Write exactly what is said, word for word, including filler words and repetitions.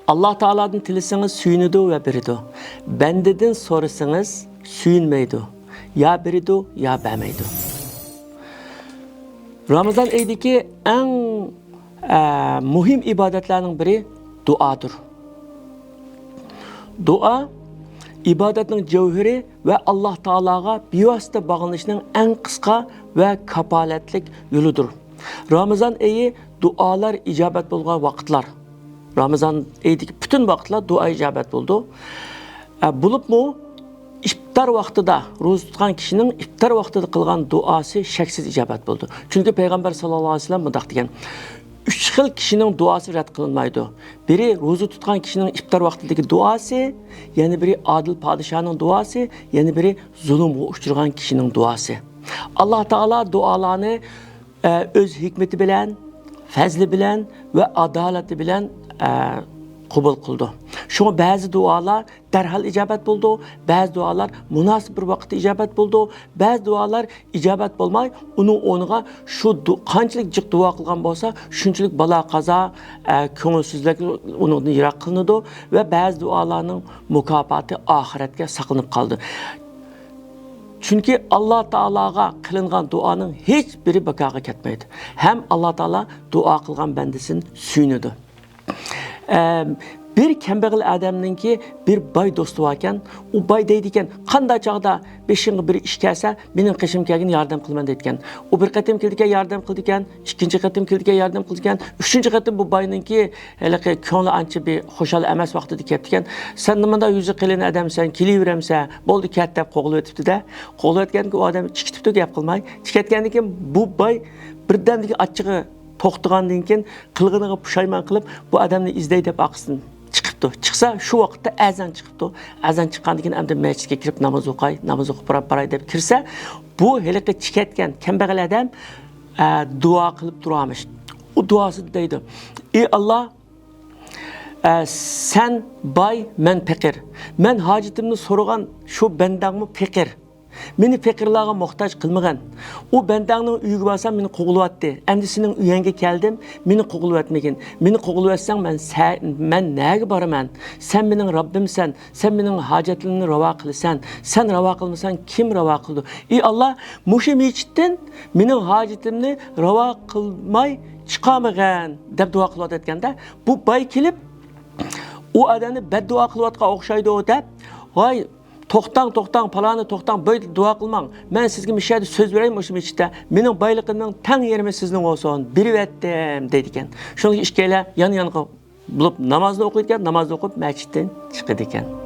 ئاللا تائالادىن تىلىسىڭىز سۆيۈنىدۇ ۋە بېرىدۇ. بەندىدىن سورىسىڭىز سۆيۈنمەيدۇ. يا بېرىدۇ، يا بەرمەيدۇ. رامىزان ئېيىدىكى ئەڭ، ئە، مۇھىم ئىبادەتلەرنىڭ بىرى دۇئادۇر. دۇئا ئىبادەتنىڭ جەۋھىرى ۋە ئاللا تائالاغا بىۋاسىتە باغلىنىشنىڭ ئەڭ قىسقا ۋە كاپالەتلىك يولىدۇر. رامىزان ئېيى دۇئالار ئىجابەت بولغان ۋاقىتلار. رامىزان ئېيىدىكى پۈتۈن ۋاقىتلار دۇئا ئىجابەت بولىدۇ. ئە، بولۇپمۇ ئىپتار ۋاقتىدا، روزا تۇتقان كىشىنىڭ ئىپتار ۋاقتىدا قىلغان دۇئاسى شەكسىز ئىجابەت بولىدۇ. چۈنكى پەيغەمبەر ساللاللاھۇ ئەلەيھى ۋەسەللەم مۇنداق دېگەن: «ئۈچ خىل كىشىنىڭ دۇئاسى رەت قىلىنمايدۇ. بىرى روزا تۇتقان كىشىنىڭ ئىپتار ۋاقتىدىكى دۇئاسى، يەنە بىرى ئادىل پادىشاھنىڭ دۇئاسى، يەنە بىرى زۇلۇمغا ئۇچرىغان كىشىنىڭ دۇئاسى.» ئاللا تائالا دۇئالارنى ئە، ئۆز ھېكمىتى بىلەن، پەزلى بىلەن ۋە ئادالىتى بىلەن، ئە، قوبۇل قىلىدۇ. شۇڭا بەزى دۇئالار دەرھال ئىجابەت بولىدۇ، بەزى دۇئالار مۇناسىپ بىر ۋاقىتتا ئىجابەت بولىدۇ، بەزى دۇئالار ئىجابەت بولماي، ئۇنىڭ ئورنىغا شۇ دۇ-، قانچىلىك جىق دۇئا قىلغان بولسا، شۇنچىلىك بالا قازا، ئە، كۆڭۈلسىزلىك ئۇنىڭدىن يىراق قىلىنىدۇ ۋە بەزى دۇئالارنىڭ مۇكاپاتى ئاخىرەتكە ساقلىنىپ قالىدۇ. چۈنكى ئاللا تائالاغا قىلىنغان دۇئانىڭ ھېچ بىرى بىكارغا كەتمەيدۇ. ھەم ئاللا تائالا دۇئا قىلغان بەندىسىنى سۆيۈنىدۇ. ئەم، بىر كەمبەغەل ئادەمنىڭكى بىر باي دوستى باركەن. ئۇ باي دەيدىكەن، «قانداق چاغدا بېشىڭغا بىر ئىش كەلسە، مېنىڭ قېشىمغا كەلگىن، ياردەم قىلىمەن» دەيدىكەن. ئۇ بىر قېتىم كېلىدىكەن، ياردەم قىلىدىكەن. ئىككىنچى قېتىم كېلىدىكەن، ياردەم قىلىدىكەن. ئۈچىنچى قېتىم بۇ باينىڭكى ھېلىقى كۆڭلى ئانچە بىر خۇشال ئەمەس ۋاقتىدا كەپتىكەن. «سەن نېمانداق يۈزى قېلىن ئادەمسەن، كېلىۋېرەمسەن، بولدى كەت» دەپ قوغلىۋېتىپتۇ-دە. قوغلىۋەتكەندىن كېيىن ئۇ ئادەم چىقىتىپتۇ گەپ قىلماي. چىقىۋەتكەندىن كېيىن بۇ باي بىردەمدىكىن ئاچچىقى توختىغاندىن كېيىن قىلغىنىغا پۇشايمان قىلىپ، بۇ ئادەمنى ئىزدەي دەپ ئارقىسىدىن چىقىپتۇ. چىقسا شۇ ۋاقىتتا ئەزان چىقىپتۇ. ئەزان چىققاندىن كېيىن ئەمدى مەسچىتكە كىرىپ ناماز ئوقاي، ناماز ئوقۇپ باراپ باراي دەپ كىرسە، بۇ ھېلىقى چىقىۋەتكەن كەمبەغەل ئادەم، ئە، دۇئا قىلىپ تۇرامىش. ئۇ دۇئاسىدا دەيدۇ، «ئى ئاللا، ئە، سەن باي، مەن پېقىر. مەن ھاجىتىمنى سورىغان شۇ بەندەڭمۇ پېقىر. مېنى پېقىرلارغا موھتاج قىلمىغىن. ئۇ بەندەڭنىڭ ئۆيىگە بارسام، مېنى قوغلىۋەتتى. ئەمدى سېنىڭ ئۆيۈڭگە كەلدىم، مېنى قوغلىۋەتمىگىن. مېنى قوغلىۋەتسەڭ، مەن سە-، مەن نەگە بارىمەن؟ سەن مېنىڭ رەببىمسەن، سەن مېنىڭ ھاجەتلىرىمنى راۋا قىلىسەن. سەن راۋا قىلمىساڭ، كىم راۋا قىلىدۇ؟ ئى ئاللا، مۇشۇ مەسچىتتىن مېنىڭ ھاجىتىمنى راۋا قىلماي چىقارمىغىن» دەپ دۇئا قىلىۋاتاتكەندە، بۇ باي كېلىپ، ئۇ ئادەمنى بەددۇئا قىلىۋاتقان ئوخشايدۇ دەپ، «ۋاي، توختاڭ، توختاڭ، پالانى، توختاڭ، بۇ يەردە دۇئا قىلماڭ. مەن سىزگە مۇشۇ يەردە سۆز بېرەي، مۇشۇ مەسچىتتە. مېنىڭ بايلىقىمنىڭ تەڭ يېرىمى سىزنىڭ بولسۇن، بېرىۋەتتىم» دەيدىكەن. شۇنىڭ ئىككىيلەن يان-يانغا بولۇپ نامازنى ئوقۇيدىكەن، نامازنى ئوقۇپ مەسچىتتىن چىقىدىكەن.